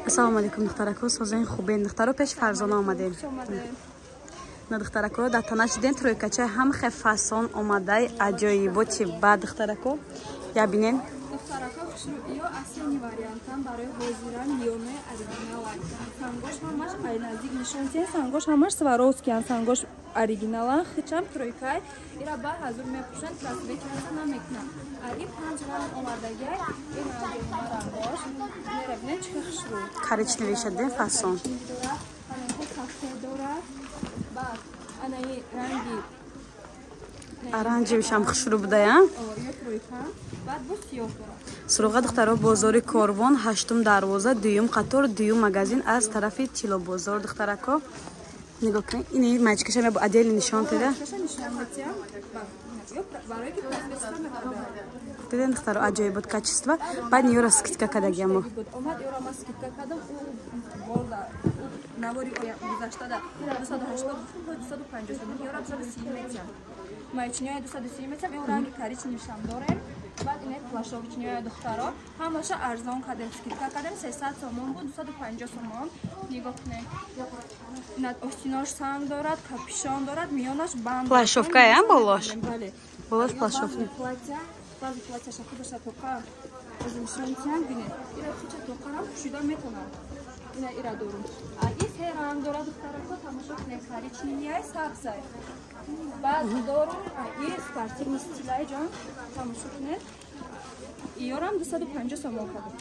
Ассалому алайкум, духтарако, созен, хубен? Духтаро, пеш Фарзона омадем. На, духтарако, дар танаш диден, тройкачай ҳам хе фасон омадай, аҷоиботи ба, духтарако, я бинен. Духтарако, хушрӯ, ё аслини вариантам барои ҳозиран миёнаи оригиналан. Сангош ҳамаш ай наздик нишон тиҳен, сангош ҳамаш сваровскиян, сангош оригиналан, хичам тройкай, ира ба ҳазур мепӯшанд, просвечиваться намекунанд. Ин панҷ ранг омадагиай, ин рангош мера, бинен, чӣ хушрӯ. Коричневый шаден, фасон. Сафед дорад, баъд анаи ранги Оранжевый шам хушрӯ будая. Ё тройка, баъд бо сиёҳ дорад. Суроға, духтаро, бозори Корвон, ҳаштум дарвоза, дуюм қатор, дуюм магазин аз тарафи Тилобозор. Духтарако, нигоҳ кунед, ини маечкаша ме отдельно нишон теда. Диден, духтаро, аҷоибот, качество. Баъд ниёра скидка кардагиамо. Омад, ёра ма скидка кардам, борда навори гузаштада 280 гуфтам, 250 сомон, ёра 230 метиям. Маечниҳои 230 метиям, ё ранги коричневшам дорем. Баъд ине плащовочниҳои, духтаро, ҳамаша арзон кардем, скидка кардем, 300 сомон буд, 250 сомон. Нигоҳ кунед, ина остинош санг дорад, капюшон дорад, миёнаш банд. Плащовка я болош. Бале. Болош плащовка. Платья, баъзи платьяша худаша тоқа нишон тиҳам, бинед, ира хича тоқарам пӯшида метавонам. Ина ира дорум, и се ранг дорад, духтарако, тамошо кунед, коричневияй, сабзай. Баъд дорум и спортивный стилай, ҷон, тамошо кунед, иёрам 250 сомон кардам.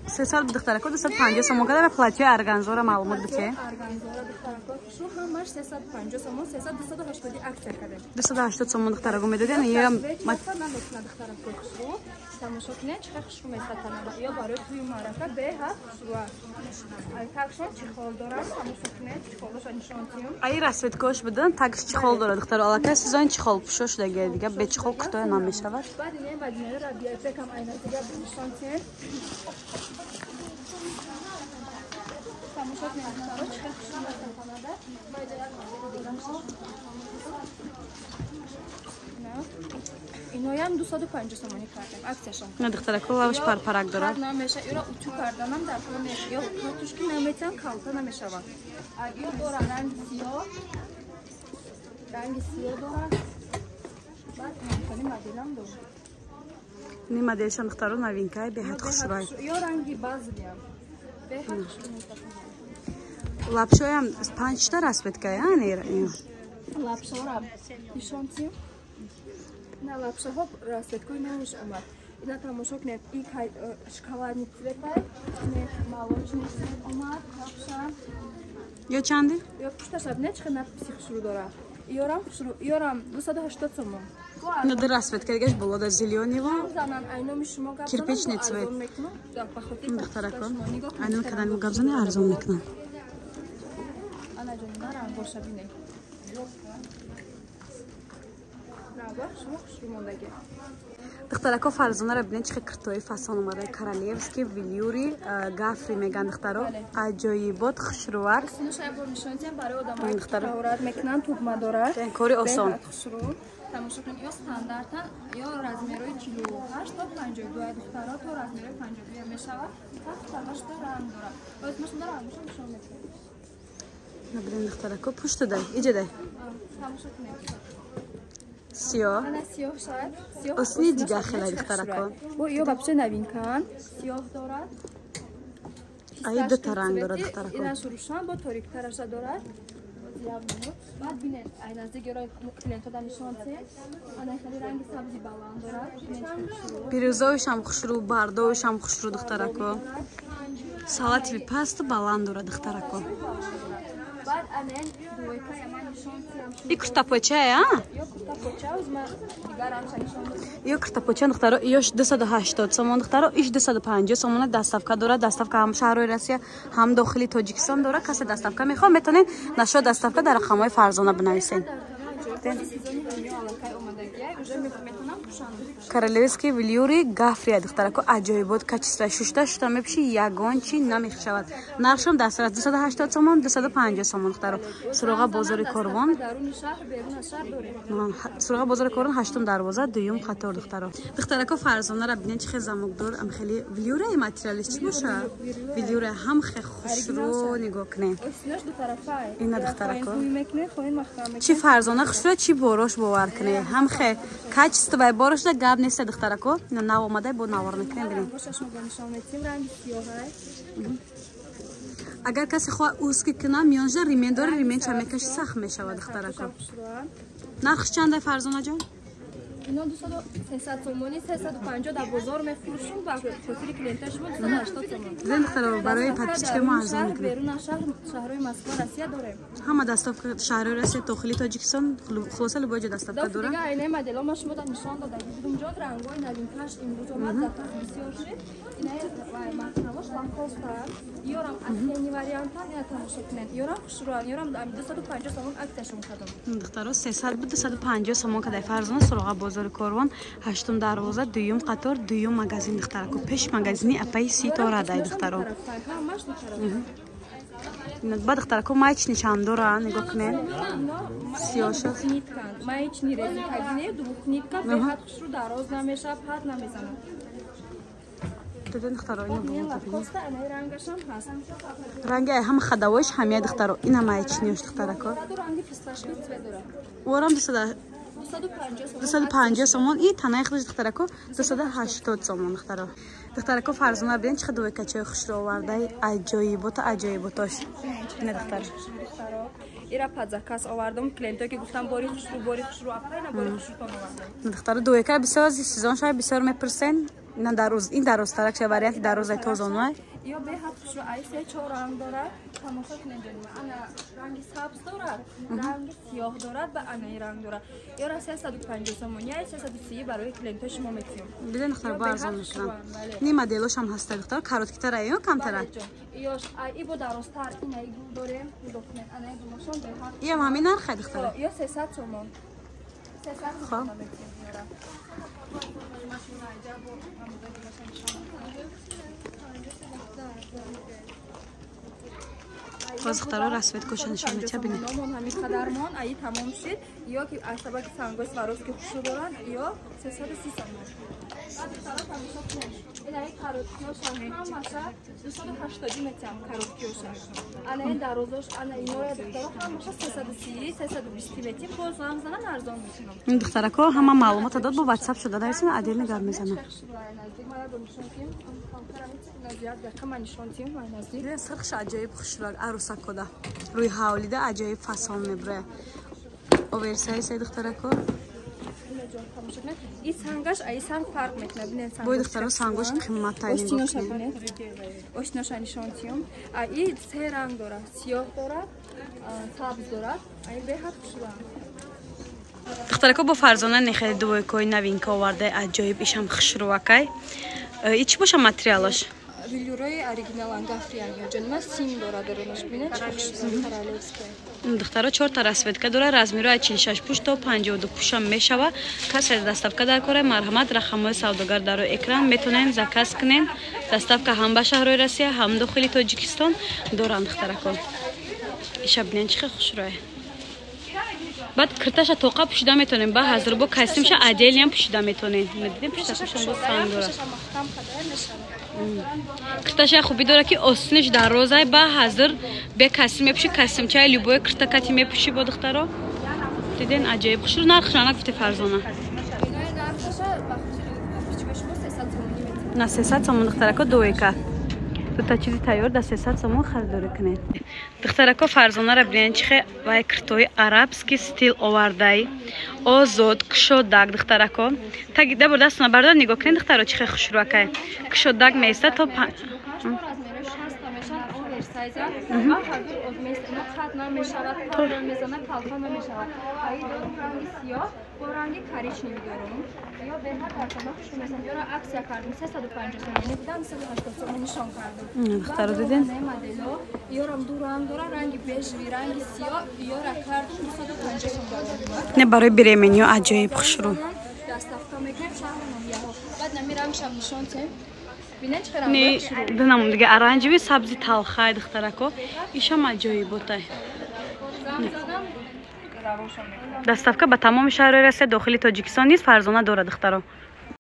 300, духтарако, 250 сомон карда. Платьёи органзора маълумот бите. Органзора, духтарако, шу ҳамаш 350 сомон, 300, 280 акция кардем. 280 сомон, духтарако, медоден ё Намекунад, духтарако, хушрӯ, тамошо кунед, чӣ хушрӯ месатанад. Ё барои тӯи маърака беҳад хушрӯ. Такшон чехол дорад, тамошо кунед, чехолоша нишон тиҳам. Аи расцветкош будан, такш чехол дорад, духтаро. Аллакай сезони чехол пӯшо шудагия, дига бе чехол кӯтоя намешавад. Баъд ине мадинаи рабиятекам айнатига нишон тиҳем. Тамошо кунед, духтаро, чӣ хушрӯ месатанада. Иноям 250 сомонӣ кардем, акцияшон. На, духтарако, лавш парпарак дорад. Намеша, иро утюг карданам дар кор нест, ё тушки наметиҳам, калта намешавад. Ё дора ранги сиёҳ, ранги сиёҳ дорад. Баъд ҳамхели моделам дорад. Ини моделшон, духтаро, новинкаи, беҳад хушрӯй. Ё ранги базовиям беҳад хушрӯ месатонад. Лапшоям панҷта расцветка я. Лапшора нишон тиҳем. На, лапшаҳо расцветкои навш омад. Ина тамошо кунед, и шоколадный цветай, не, молочный цвет омад лапша. Ё чанде? Ё пушташа бинед, чӣ хел надписи хушрӯ дорад. Ёрам хушрӯ, ёрам 280 сомон. Ина ду расцветка дигаш боло да, зелёныйво кирпичный цвет. Духтарако, айноми канали гапзани, арзон мекунам. Ана ҷон, на, рангоша бинед, рангош шумо хушрӯ мондагӣ. Духтарако, Фарзонаро бинед, чӣ хел киртои фасон омада, королевский велюри, гафри меган, духтаро, аҷоибот, хушрӯвак. Мекунанд, тугма дорад. Кори осон. Хушрӯ, тамошо кунед, ё стандартан, ё размерои 48 то 52, духтаро, то размерои 52 мешавад. Ҳафта ҳашта ранг дорад. Боз ма шумо рангошо нишон медиҳем. Набинед, духтарако, пушту дай, иҷа дай. Тамошо кунед. Сиёҳ. Осни дигар хеле, духтарако. Ё вообще новинкаан, сиёҳ дорад. Аи дута ранг дорад, духтарако. Инаш рӯшан, бо ториктараша дорад. Баъд бинед, ай наздик ёро клиентода нишон тиҳед, ана хеле ранги сабзи баланд дорад. Бирюзовишам хушрӯ, бардовишам хушрӯ, духтарако. Салатовый пасту баланд дорад, духтарако. Баъд анен двойкая ман нишон тиҳам. И куртапочая? Ё куртапоча, ма дигар рангша нишон. Ё куртапоча, духтаро, ёш 280 сомон, духтаро, иш 250 сомона. Доставка дорад, доставка ҳам шаҳрҳои Россия, ҳам дохили Тоҷикистон дорад. Касе доставка мехоҳад, метавонед нашо доставка дар рақамҳои Фарзона бинависед. Сезони ҳамё аллакай омадагия, уже метавонам. Королевский велюри гафрия духтарако аҷоибот качество шушта шушта мепӯши ягон чи намехшавад. Нархшам дастрас 280 сомон, 250 сомон духтаро. Суроға бозори Корвон. Суроға бозори Корвон 8 дарвоза, дуюм қатор духтаро. Духтарако Фарзонара бинед чи хел замокдор, ам хеле велюра материалиш чи боша? Велюра ҳам хел хушрӯ нигоҳ кунед. Ина духтарако. Чи Фарзона хушрӯ, чи борош бовар кунед. Ҳам хел качество вай борош да гап нест духтарако. Ина нав омада бо навор мекунем бинед. Агар касе хоҳад узкий кунад, миёнжа ремень дора, ремень ча мекаши сахт мешавад духтарако. Нархш чанда Фарзонаҷон? Ино 200 сомонӣ, 350 дар бозор мефурӯшем, ба хотири клиентаи шумо 280 сомон. Зен духтаро барои подписчикои мо арзон мекунем. Берун аз шаҳр, шаҳрҳои Москва, Россия дорем. Ҳама доставка шаҳрҳои Россия, дохили Тоҷикистон, хулоса любой ҷо доставка дорам. Дига айнаи моделҳо ма шумо дар нишон додам. Ҷон рангҳои новинкаш имрӯз омад, заказ бисёр шуд. Инаи маҳсулош лакоста. Ёрам осенний вариантан ина тамошо кунед. Ёрам хушрӯан, ёрам 250 сомон аксияшон кардам. Духтаро 300 буд 250 сомон кадай Фарзона суроға бозори Корвон 8 дарвоза, дуюм қатор, дуюм магазин духтарако. Пеш магазини апаи Ситора дай духтаро. Ба духтарако маечни чанд дора нигоҳ кунед. Сиёша. Маечни резинкагине двухнитка беҳад хушрӯ дароз намешавад, пат намезанад. Диден духтаро ина бо рангашам ҳаст. Ранги ҳама хадавош ҳамия духтаро. Ина маечниёш духтарако. Ранги фисташки цвет дора. Орам 250 сомон. И танаи худаш духтарако 280 сомон духтаро. Духтарако Фарзона бинед чӣ қадр качаи хушро овардаи аҷоибота аҷоиботош. Ина духтар. Ира под заказ овардам клиентое ки гуфтам бори хушрӯ, бори хушрӯ, апайна бори хушрӯтон овардам. Духтаро дуэка бисёр сезон шай бисёр мепурсен. Ина дароз, ин дарозтарак ша варианти дарозай тозонай. Ё беҳад хушрӯ, ай се чор ранг дорад. Тамошо кунед ҷоним. Ана ранги сабз дорад, ранги сиёҳ дорад ва анаи ранг дорад. Ёра 350 сомон, я 330 барои клиентои шумо метиҳем. Биден духтар бо арзон мекунам. Ни моделошам ҳаста духтар, короткитара ё камтара? Ёш, ай бо дарозтар инаи гул дорем, нигоҳ кунед, анаи гулошон беҳад. Иам ҳамин нархе духтар? Ё 300 сомон. 300 сомон метиҳем ёра. Боз духтаро расцветкоша нишон медиҳад бинед. Номон ҳамин қадармон аи тамом шид, ё ки аз сабаби сангои Сваровски хушрӯ доранд, ё 330 сомон. Духтаро тамошо кунед. Инаи короткиёша ҳамаша 280 метиҳам короткиёша. Ана ин дарозош, ана иноя духтаро ҳамаша 330, 320 метиҳем. Боз занг занан арзон мекунам. Ин духтарако ҳама маълумота дод бо WhatsApp шуда дарсина отдельно гап мезанам. Сирхш аҷоиб хушрӯ арӯсакода. Рӯи ҳавлида аҷоиб фасон мебурад. Оверсайз ай духтарако. И сангаш ай санг фарқ мекунад. Бинед санг. Бой духтаро сангош қимматтар нигоҳ кунед. Остиноша нишон тиём. И се ранг дорад. Сиёҳ дорад, сабз дорад. Ай беҳад хушрӯ. Духтарако бо Фарзона нехеле двойкои новинка оварда аҷоиб ишам хушрӯакай. И чӣ боша материалаш? Велюрои оригиналан гафриян ё сим дорад дарунаш бинед чӣ хушрӯ королевская. Духтаро чорта расцветка дора, размеро аз 46 пуш то 52 пушам мешава. Касе доставка дар кора марҳамат рақамҳои савдогар дар рӯи экран метавонед заказ кунед. Доставка ҳам ба шаҳрҳои Россия, ҳам дохили Тоҷикистон доранд духтарако. Иша бинед чӣ хушрӯе. Баъд кирташа тоқа пӯшида метавонем, ба ҳазр бо костюмша отдельно пӯшида метавонем. Медидем пӯшташон бо санг дорад. Кирташа хубӣ дорад ки остинаш дарозай, ба ҳазр бе костюм мепӯши, костюмчаи любой кирта кати мепӯши бо духтаро. Диден аҷоиб хушрӯ нархша нагуфте Фарзона. На 300 сомон духтарако дуэка. Дута чизи тайёр да 300 сомон харидорӣ кунед. Духтарако Фарзонара бинед чихе вай киртои арабский стил овардай. Озод, кушодак духтарако. Таги да бурдастона бардор нигоҳ кунед духтаро чихе хушрӯакай. Кушодак меиста то бо ранги коричневый дорум. Ё беҳад арзон хушрӯ месам. Ёра аксия кардем 350 сомонӣ будам 380 сомонӣ нишон кардем. Духтаро диден? Модело ёрам ду ранг дора, ранги бежевый, ранги сиёҳ, ёра кардем 250 сомонӣ. Не барои беременниё аҷоиб хушрӯ. Доставка Доставка мекунем шаҳру ноҳияҳо. Баъд нами рангшам нишон тем. Бинед, чӣ Не, ранг. Динам дига оранжевый, сабзи талхай, духтарако, ишам аҷоиботай. Занг задам, равоншон мекунам. Доставка ба тамоми шаҳрҳои Россия, дохили Тоҷикистон низ Фарзона дорад, духтаро.